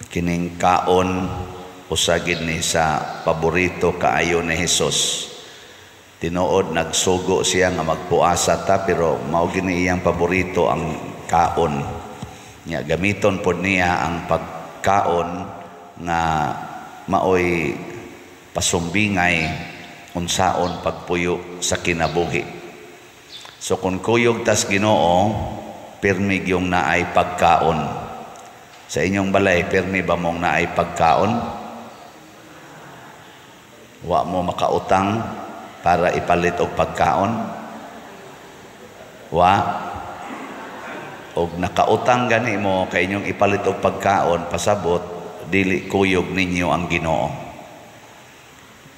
Kining kaon, usa gid ni sa paborito kaayo ni Hesus. Tinuod nagsugo siya nga magpuasa ta, pero mao gini iyang paborito ang kaon. Nya gamiton pod niya ang pagkaon nga maoy pasumbingay unsaon pagpuyo sa kinabuhi. So kung kuyog tas Ginoo, pirmi gyung naay pagkaon. Sa inyong balay, pirmi ba mong naay pagkaon? Wa mo makautang para ipalit og pagkaon? Wa? Og nakautang gani mo kay inyong ipalit og pagkaon, pasabot dili kuyog ninyo ang Ginoo.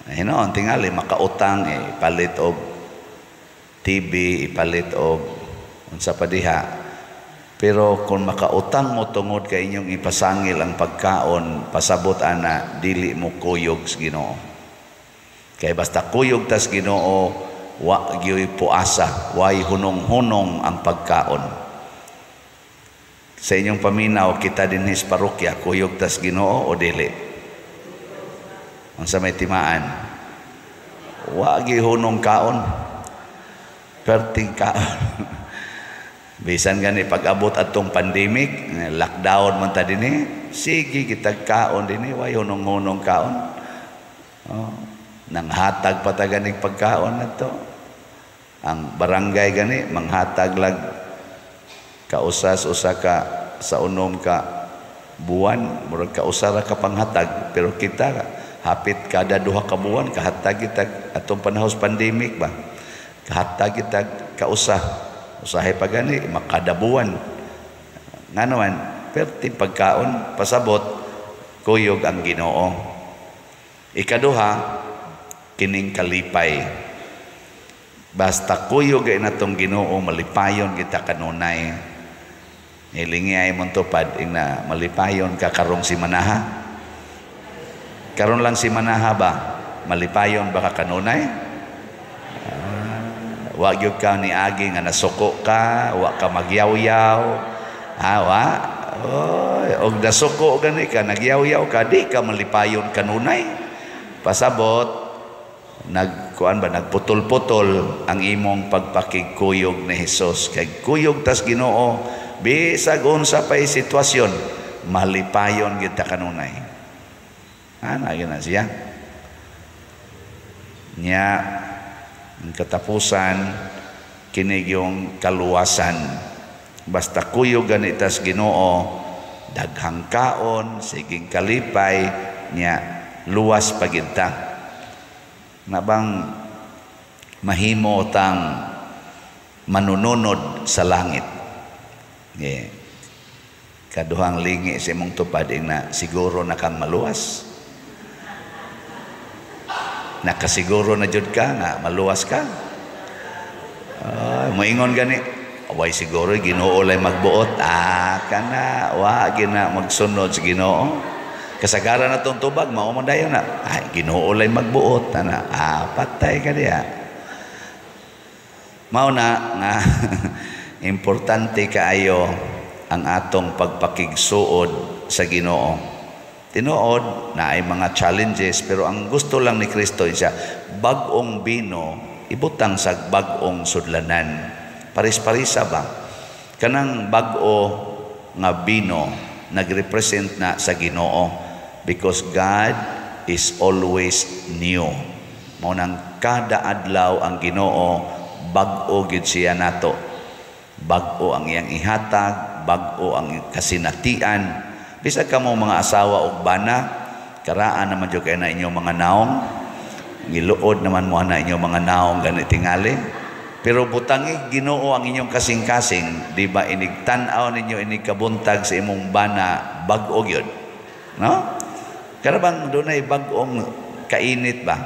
Hinoon tingali makautang eh, ipalit og TV, ipalit og unsa pa diha. Pero kung makautang mo tungod kay inyong ipasangil ang pagkaon, pasabot ana dili mo kuyog sa Ginoo. Kay basta kuyog tas Ginoo, wa gyoy puasa, way hunong-hunong ang pagkaon. Sa inyong paminaw, kita dinhi sa parokya, kuyog tas Ginoo o dili? Unsa may timaan? Wa gyud hunong kaon. Perting kaon. Bisan gani pag-abot atong pandemic, lockdown man ta dinhi, sige kitag kaon dinhi, way hunong-hunong kaon. Oh, nanghatag pa ta ganig pagkaon nato. Ang barangay gani manghatag lag kausas usa ka sa unom ka buwan, murag kausa ra ka panghatag, pero kita hapit kada 2 ka buwan kahatag kita atong panahon sa pandemic ba, kahatag kita kausa. Usahay pa gani makada buwan. Ngano man perti pagkaon, pasabot kuyog ang Ginoo. Ikaduha, kining kalipay. Basta kuyog ay natong Ginoo, malipayon kita kanunay. Hilingi ay mong tupad ing na malipayon ka karong simanaha. Karon lang simanaha ba? Malipayon ba ka kanunay? Wa gyud ka niagi nga nasuko ka, wa ka magyawyaw. Ha, wa? Oy, og nasuko gani ka, nagyawyaw ka, di ka malipayon kanunay. Pasabot nagkuan ba, nagputol-putol ang imong pagpakigkuyog ni Hesus. Kay kuyog tas Ginoo, bisag unsa pay sitwasyon, malipayon gyud ta kanunay. Ana gyud na siya. Nya ang katapusan, kini yung kaluwasan. Basta kuyog gani tas Ginoo, daghang kaon, siging kalipay, nya luwas pagid ta. Na bang mahimo tang manununod sa langit? Yeah. Kaduhang lingi sa imong tupad ing na siguro na kang maluwas. Nakasiguro na jud ka nga maluwas ka. Moingon gani, way siguro, Ginoo lay magbuot. Ah, kana wa gina magsunod sa Ginoo. Kasagaran na tong tubag mao man dayon na. Ay, Ginoo lay magbuot ana. Ah, patay ka diha. Mao na nga importante kaayo ang atong pagpakigsuod sa Ginoo. Tinuod na ay mga challenges, pero ang gusto lang ni Kristo siya, bag-ong bino ibutang sa bag-ong sudlanan. Paris-parisa ba? Kanang bag-o nga bino nagrepresent na sa Ginoo because God is always new. Mao nang kada adlaw ang Ginoo bag-o gid siya nato. Bag-o ang iyang ihatag, bag-o ang kasinatian. Bisag kamo mga asawa ug bana, karaan naman jud kay na inyong mga naong. Giluod naman mo na inyong mga naong gani tingali. Pero butangi Ginoo ang inyong kasing-kasing, di ba inig tan-aw ninyo inig kabuntag sa imong bana, bag-o gyud. No? Karabang dunay bag-ong kainit ba?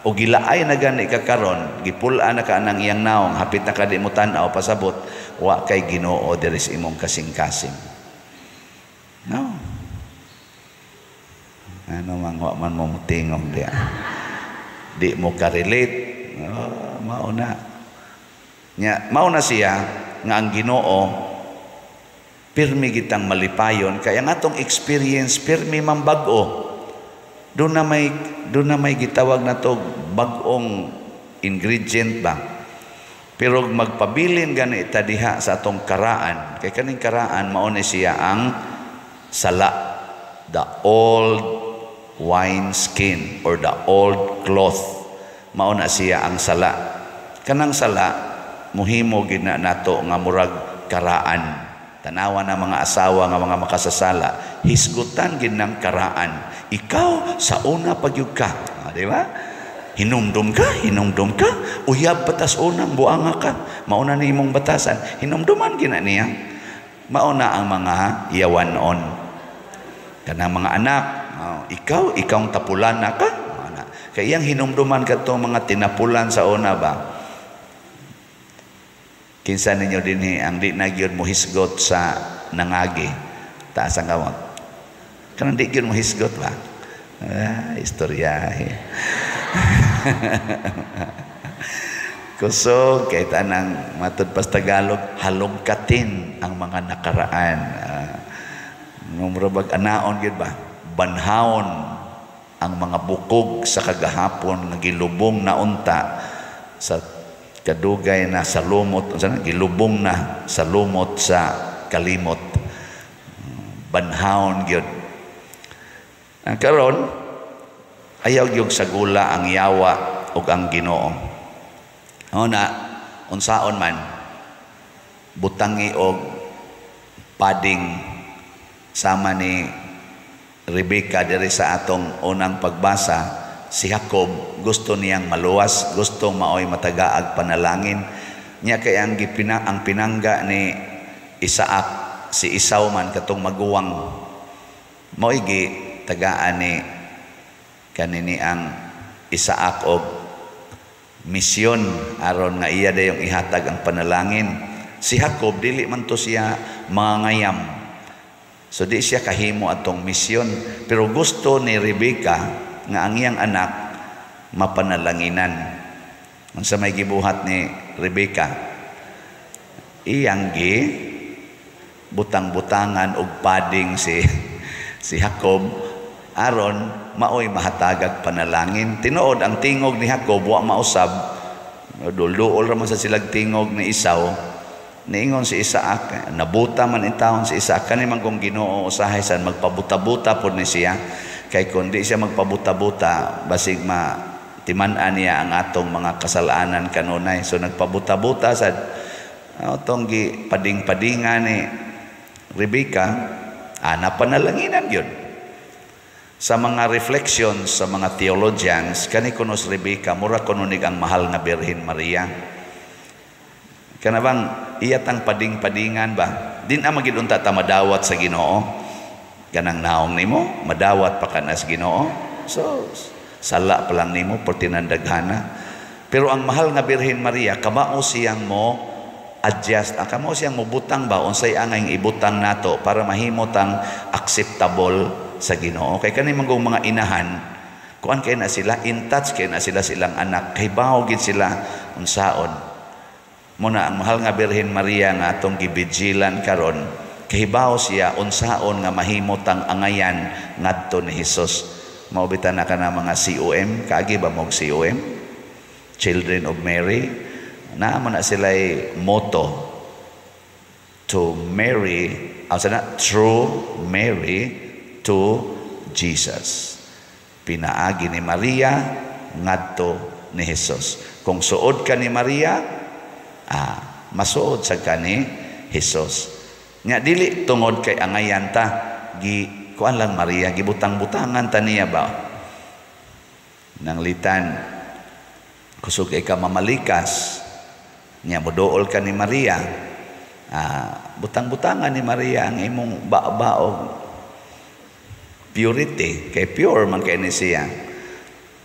O gilaay na gani ka karon, gipul-an na ka nang iyang naong, hapit na ka di mo tan-aw, pasabot wa kay Ginoo diri sa imong kasing-kasing. No? Ano mang wa man mo mutingog diya. Di mo ka-relate. Oh, mao na. Nya, mao na siya nga ang Ginoo Pirmi gitang malipayon kay ang atong experience pirmi man bag-o. Doon na may gitawag na to bag-ong ingredient ba. Pero magpabilin gani ta diha sa atong karaan, kay kaning karaan mao ni siya ang sala, the old wine skin or the old cloth. Mao na siya ang sala. Kanang sala muhimo gid na nato nga murag karaan. Tanawa na mga asawa nga mga makasasala, hisgutan gid ng karaan. Ikaw sa una pagyud ka, ah, di ba? Hinumdum ka, hinumdum ka, uyab batas unang buanga ka. Mauna ni imong batasan, hinumduman gid na niya. Mauna ang mga yawanon. Kanang mga anak, oh, ikaw, ikaw tapulan na ka. Ana. Kay iyang hinumduman kadtong mga tinapulan sa una ba. Kinsa ninyo dinhi ang di na gyud mohisgot sa nangagi? Taas ang kamot. Kanang di gyud mohisgot ba? Ah, istoryahe. Kusog kay tanang matud pas Tagalog, halongkatin ang mga nakaraan. Numero bag anaon gyud ba? Banhawon ang mga bukog sa kagahapon nga gilubong na unta sa kadugay na sa lumot, unsa na, gilubong na sa lumot sa kalimot. Banhawon gyud. Ang karon ayaw gyud sa gula ang yawa ug ang Ginoo. Na unsaon man butangi og padding sama ni Rebecca diri sa atong unang pagbasa. Si Jacob gusto niyang maluwas, gusto maoy matagaag panalangin niya, kay ang gipina ang pinangga ni Isaac si Esau man katong maguwang, maoy gi tagaan ni kanini ang Isaac og misyon aron nga iya dayong ihatag ang panalangin. Si Jacob dili man to siya mangangayam, so di siya kahimo atong misyon, pero gusto ni Rebecca nga ang iyang anak mapanalanginan. Unsa may gibuhat ni Rebecca? Iyang gi butang-butangan og padding si Jacob aron maoy mahatagag panalangin. Tinuod ang tingog ni Jacob wa mausab, dulduol ra man sa silag tingog ni Esau. Niingon si Isaac, nabuta man intawon si Isaac, kani man kung Ginoo usahay san magpabuta-buta pod ni siya, kay kun di siya magpabuta-buta basig ma timan-an niya ang atong mga kasalanan kanunay. So nagpabuta-buta sad atong gi pading-padingan ni Rebecca, ana panalanginan gyud. Sa mga reflections sa mga theologians, kani kuno si Rebecca mura kuno nig ang mahal nga Birhen Maria. Kana bang iyatang pading-padingan ba? Din ang magid unta ta madawat sa Ginoo. Kanang naong nimo madawat pa kana sa Ginoo. So sala pa lang nimo pertinandaghana. Pero ang mahal nga Birhen Maria kamao siyang mo adjust, ang kamao siyang mobutang ba unsay angay ibutang nato para mahimo tang acceptable sa Ginoo. Kay kani manggong mga inahan, kuan kay na sila, in touch kay na sila silang anak, kay bawo gid sila unsaon. Muna ang mahal nga Birhen Maria nga atong gibigilan karon, kahibaw siya unsaon nga mahimo tang angayan ngadto ni Hesus. Mao bitan na kana mga COM, kaagi ba mog COM? Children of Mary. Naa man na sila'y motto, to Mary, sana, through Mary to Jesus. Pinaagi ni Maria ngadto ni Hesus. Kung suod ka ni Maria, masuod sa ka ni Hesus. Nga dili tungod kay angayan ta, gi kuan lang Maria, gibutang-butangan ta niya ba? Nanglitan kusog kay ka mamalikas, nya moduol ka ni Maria, butang-butangan ni Maria ang imong ba-ba og purity, kay pure man kay ni siya.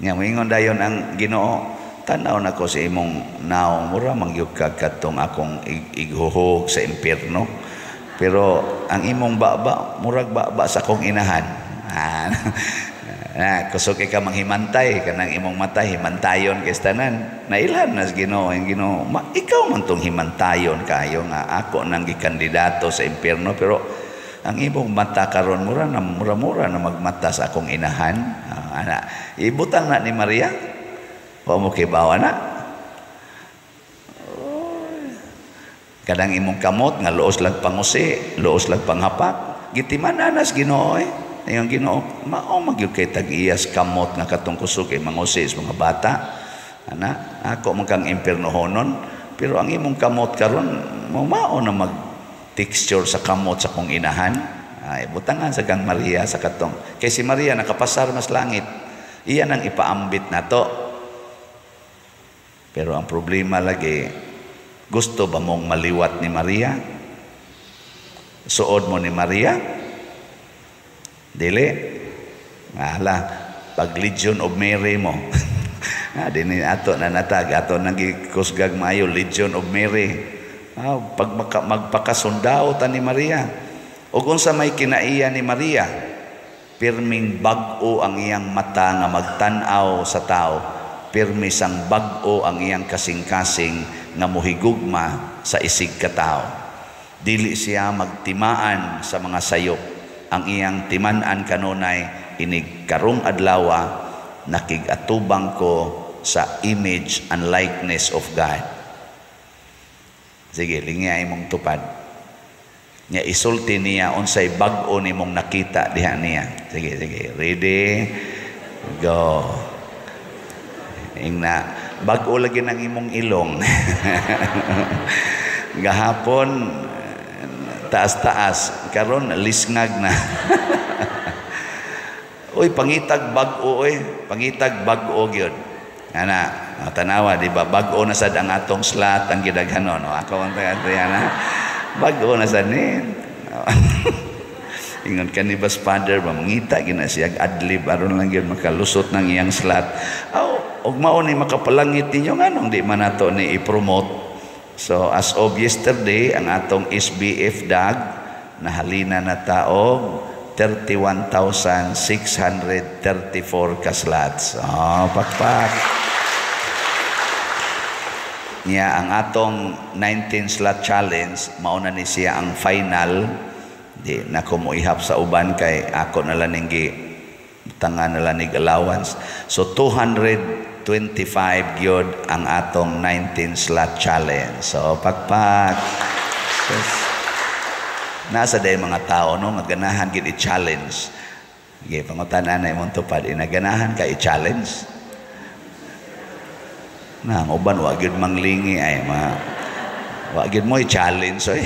Nya moingon dayon ang Ginoo, tan-aw nako sa imong naong, mura mangyud ka kadtong akong ighuhog sa impierno. Pero ang imong baba, murag baba sa akong inahan. Na, kusog ka manghimantay kanang imong mata himantayon kay tanan. Nailhan na sa Ginoo, ang Ginoo, ma, ikaw man tong himantayon kayo nga ako nang gikandidato sa impierno, pero ang imong mata karon mura na mura-mura na magmata sa akong inahan. Ana, ibutang na ni Maria. Wa mo kibaw na. Kanang imong kamot nga luos lang pangusi, luos lang panghapak. Gitiman na sa Ginoo eh. Ang Ginoo, mao magyud kay tag-iyas kamot nga katong kusog kay mangusi sa mga bata. Ana, ako man kang impiernohonon, pero ang imong kamot karon mao na mag texture sa kamot sa kong inahan. Ay, butangan sa kang Maria sa katong. Kay si Maria nakapasar mas langit. Iyan ang ipaambit nato. Pero ang problema lagi, gusto ba mong maliwat ni Maria? Suod mo ni Maria? Dili. Ala, pag Legion of Mary mo. Dini ato na natag, ato nang gikusgag maayo, Legion of Mary. Pag magpakasundao ta ni Maria. O kung sa may kinaiya ni Maria, pirming bag-o ang iyang mata nga magtan-aw sa tao, pirmi sang bag-o ang iyang kasing-kasing nga mohigugma sa isig katao. Dili siya magtimaan sa mga sayop. Ang iyang timan-an kanunay inig karong adlawa nakig-atubang ko sa image and likeness of God. Sige, lingya imong tupad. Nya isulti niya unsay bag-o nimong nakita diha niya. Sige, sige. Ready? Go. Ingna, bag-o lagi ng imong ilong. Gahapon taas-taas, karon lisngag na. Uy, pangitag bag-o oy, pangitag bag-o gyud. Ana, tanawa di ba, bag-o na sad ang atong slot ang gidaghanon. No? Ako ang taga-ana. Bag-o na sad ni. Ingon kani bas father ba mangita gina siya adlib aron lang gyud makalusot ng iyang slot. Aw, og mao ni makapalangit ninyo nganong di man nato ni i-promote. So as of yesterday ang atong SBF dag nahalina na taog 31,634 ka slots. Oh, pakpak. Niya ang atong 19 slot challenge mao na ni siya ang final. Di na ko moihap sa uban kay ako na lang ning tangan na lang ning allowance. So 225 gyud ang atong 19 slot challenge. So pakpak. Yes. Nasa day mga tao no nga ganahan gid i-challenge. Sige, pangutan-an na imong tupad, inaganahan ka i-challenge. Na ang uban wa gyud manglingi ay ma wa gyud mo i-challenge oy.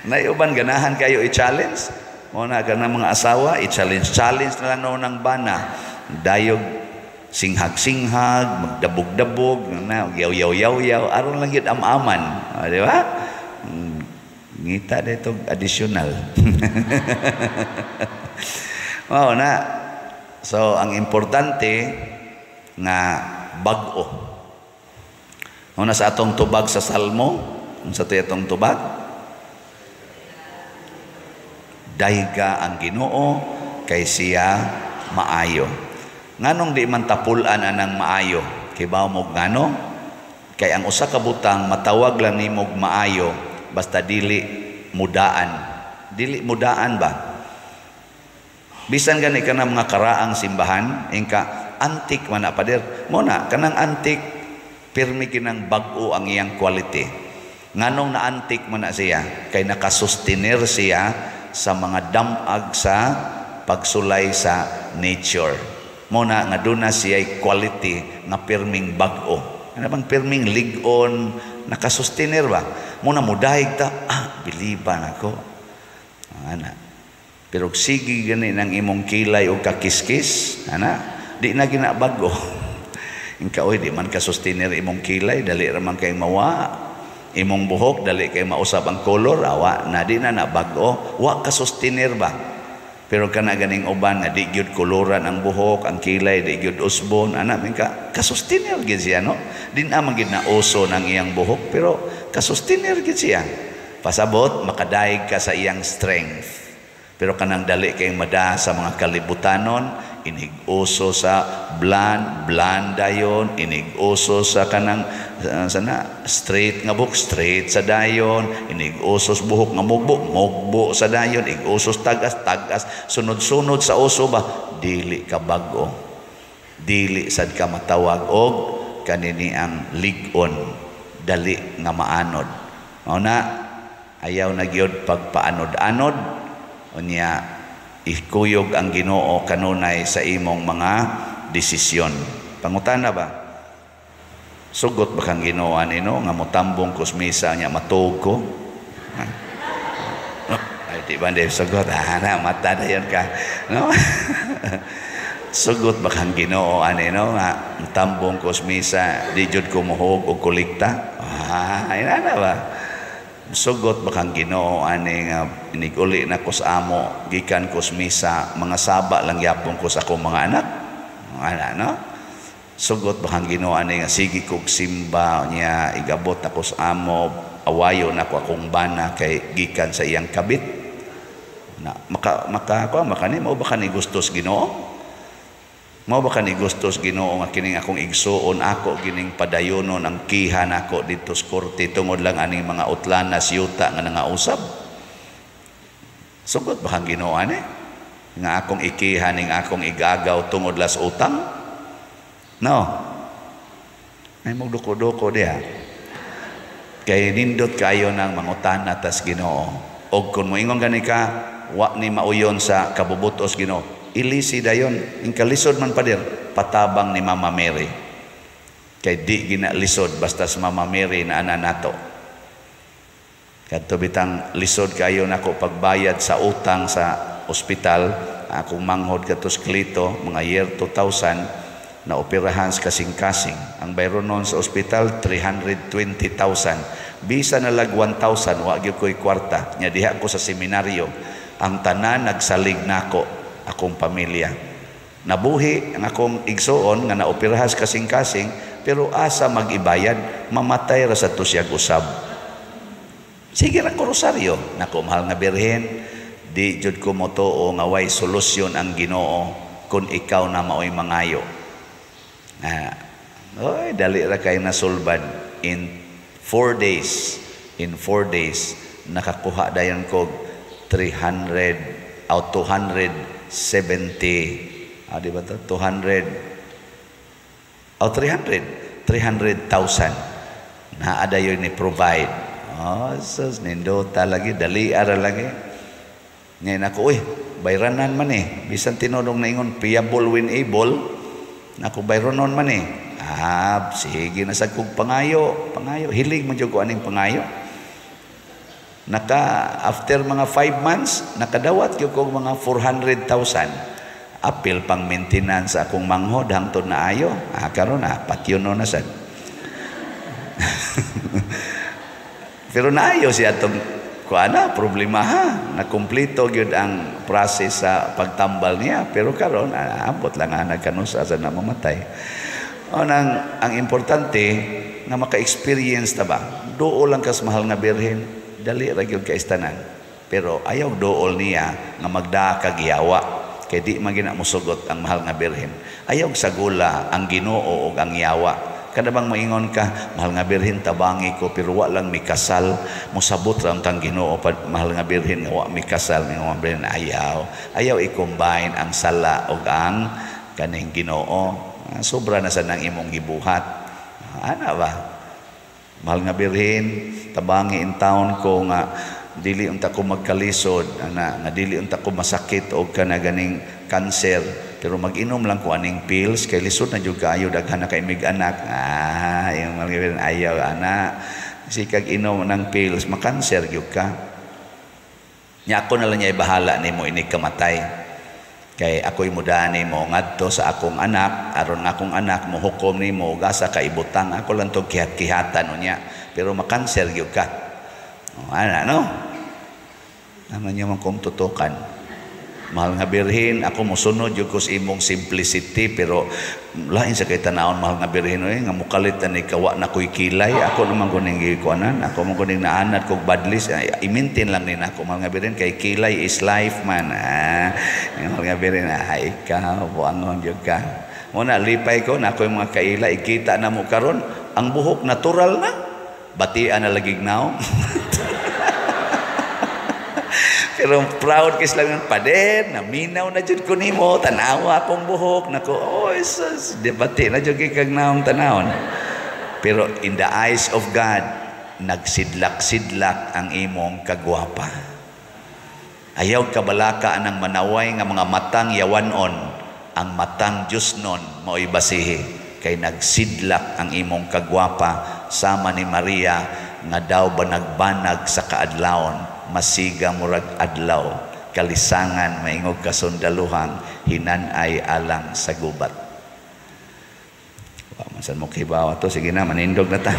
Nay uban ganahan kayo i-challenge. Mo na kana mga asawa i-challenge challenge na lang noon ang bana. Dayog singhag-singhag, magdabog-dabog, na yaw-yaw-yaw-yaw, aron lang gyud am-aman, di ba? Ngita dito additional. Mao na. So ang importante nga bag-o. Una sa atong tubag sa Salmo, unsa to atong tubag? Dayga ang Ginoo kay siya maayo. Nganong di man tapulan anang maayo? Kibaw mo ngano? Kay ang usa ka butang matawag lang nimog maayo basta dili mudaan. Dili mudaan ba? Bisan gani kanang mga karaang simbahan, ingka antik man na pader. Mo na kanang antik pirmi kinang bag-o ang iyang quality. Nganong na antik man na siya? Kay nakasustenir siya sa mga damag sa pagsulay sa nature. Mo na nga doon na siya quality nga pirming bag-o. Ano bang pirming lig-on nakasustenir ba? Mo na mudahig ta, biliban ako. Ana. Pero sige gani nang imong kilay o kakiskis, ana, di na ginabago. Ingka oy di man kasustenir imong kilay, dali ra man kay mawa. Imong buhok dali kay mausab ang color, awa na di na nabago, wa kasustenir ba? Pero kana ganing uban nga di gyud koloran ang buhok, ang kilay di gyud usbon, ana min ka kasustenir gyud siya no. Di na man gyud na uso ng iyang buhok pero kasustenir gyud siya. Pasabot makadaig ka sa iyang strength. Pero kanang dali kay mada sa mga kalibutanon, inig-uso sa bland, bland dayon, inig-uso sa kanang sana straight nga buhok, straight sa dayon, inig-uso sa buhok nga mugbo, mugbo sa dayon, ig-uso sa tagas, tagas, sunod-sunod sa uso ba, dili ka bag-o. Dili sad ka matawag og kanini ang lig-on, dali nga maanod. Mao na ayaw na gyud pagpaanod-anod, unya ikuyog ang Ginoo kanunay sa imong mga desisyon. Pangutana ba? Sugot ba kang Ginoo anino nga motambong ko sa misa nya matuog ko? Ha? Ay, di ba hindi sugot? Ah, na, mata na yun ka. No? Sugot ba kang Ginoo anino nga motambong ko sa misa di jud ko muhog og kolekta? Ah, ay na ba? Sugot ba kang Ginoo ani nga inig-uli na ko sa amo gikan ko sa misa mga saba lang yapon ko sa akong mga anak? Ana, no? Sugot ba kang Ginoo ani nga sige kog simba niya igabot ako sa amo awayo na ko akong bana kay gikan sa iyang kabit? Na maka maka ko makani mao ba kani gustos Ginoo? Mao ba kani gustos Ginoo nga kining akong igsuon ako gining padayonon ang kiha nako didto sa korte tungod lang aning mga utlanas yuta nga nangausab? Sugot ba kang Ginoo ani nga akong ikiha ning akong igagaw tungod las utang? No. Ay magduko-duko diha. Kay nindot kayo ng mangutana tas Ginoo. Og kung moingon gani ka, wa ni mauyon sa kabubutos Ginoo. Ilisi dayon, ingkalisod man pader, patabang ni Mama Mary. Kay di gina lisod basta sa Mama Mary na ana nato. Kadto bitang lisod kayo nako pagbayad sa utang sa ospital, akong manghod kadto sa Klito, mga year 2000, na operahan sa kasing-kasing. Ang bayro noon sa ospital, 320,000. Bisa na lag 1,000, wa gyud ko'y kwarta. Nya diha ko sa seminaryo. Ang tanan nagsalig nako akong pamilya. Nabuhi ang akong igsuon nga naoperahan sa kasing-kasing, pero asa mag-ibayad, mamatay ra sa tusyag usab. Sige ra ko rosaryo. Nako, mahal nga Birhen, di jud ko motuo nga way solusyon ang Ginoo kung ikaw na maoy mangayo. Ah, oy, dali ra kay nasulbad in 4 days. In 4 days nakakuha dayon kog 300 out 270, ah, di ba to? 200 out 300 300,000 naa dayon ni provide. Oh, sus, nindota lagi, dali ara lagi. Ngayon ako, uy, bayranan man eh. Bisan tinodong na ingon, payable when able. Nako, bayranon man eh. Ah, sige na sa kog pangayo, pangayo. Hilig man jud ko aning pangayo. Naka, after mga 5 months, nakadawat gyud ko mga 400,000. Apil pang maintenance akong manghod hangtod na ayo. Ah, karon na, patyono na sad. Pero naayo siya atong kuana problema ha. Nakumpleto gyud ang process sa pagtambal niya, pero karon ambot lang ana kanusa sa na mamatay. O nang ang importante nga maka-experience ta ba. Duol lang kas mahal nga Birhen, dali ra gyud kaistanan. Pero ayaw duol niya nga magdaa kag yawa kay di man gina mosugot ang mahal nga Birhen. Ayaw sagula ang Ginoo ug ang yawa. Kada bang moingon ka, mahal nga Birhen, tabangi ko, pero wa lang mikasal. Mosabot ra ang Ginoo, mahal nga Birhen, nga wa mikasal. Mingon Birhen, ayaw. Ayaw i-combine ang sala og ang kaning Ginoo. Sobra na sa nang imong gibuhat. Ana ba? Mahal nga Birhen, tabangi in town ko nga dili unta ko magkalisod, ana, nga dili unta ko masakit og kana ganing kanser. Pero mag-inom lang ko aning pills kay lisod na jud kaayo daghan na kay mig anak. Ah, yung mga ayaw ana. Sikag inom ng pills makanser gyud ka. Nya ako na lang niya ibahala nimo inig kamatay. Kay ako'y mudani mo ngadto sa akong anak aron akong anak mohukom nimo ug asa ka ibutang ako lang tog kihat-kihatan unya. Pero makanser gyud ka. O, ana no? Naman niya man kung tutukan. Mahal nga Birhen, ako mosunod jud ko sa imong simplicity, pero lain sa kay tanawon, mahal nga Birhen, oy, nga mukalit na ni kawa na ko'y kilay. Ako naman ko ning gikuanan, ako man ko ning naanad kog badlis, i-maintain lang ni nako, mahal nga Birhen, kay kilay is life man. Ah, mahal nga Birhen, ah, ikaw buangon jud ka. Mo na lipay ko na ako'y mga kaila, ikita na mo karon ang buhok natural na, batian na lagi naong. Pero proud kay sila ng pader, naminaw na jud ko nimo, tanawa akong buhok, nako, oh, sus, di bati na jud kay kag naong tanawon. Pero in the eyes of God, nagsidlak-sidlak ang imong kagwapa. Ayaw kabalaka anang manaway nga mga matang yawanon, ang matang Diyos nun mao'y basihi, kay nagsidlak ang imong kagwapa sama ni Maria nga daw banag-banag sa kaadlawon, masiga murag adlaw, kalisangan maingog kasundaluhang hinanay alang sa gubat. Wa man sad mo kibaw to, sige na, manindog na ta.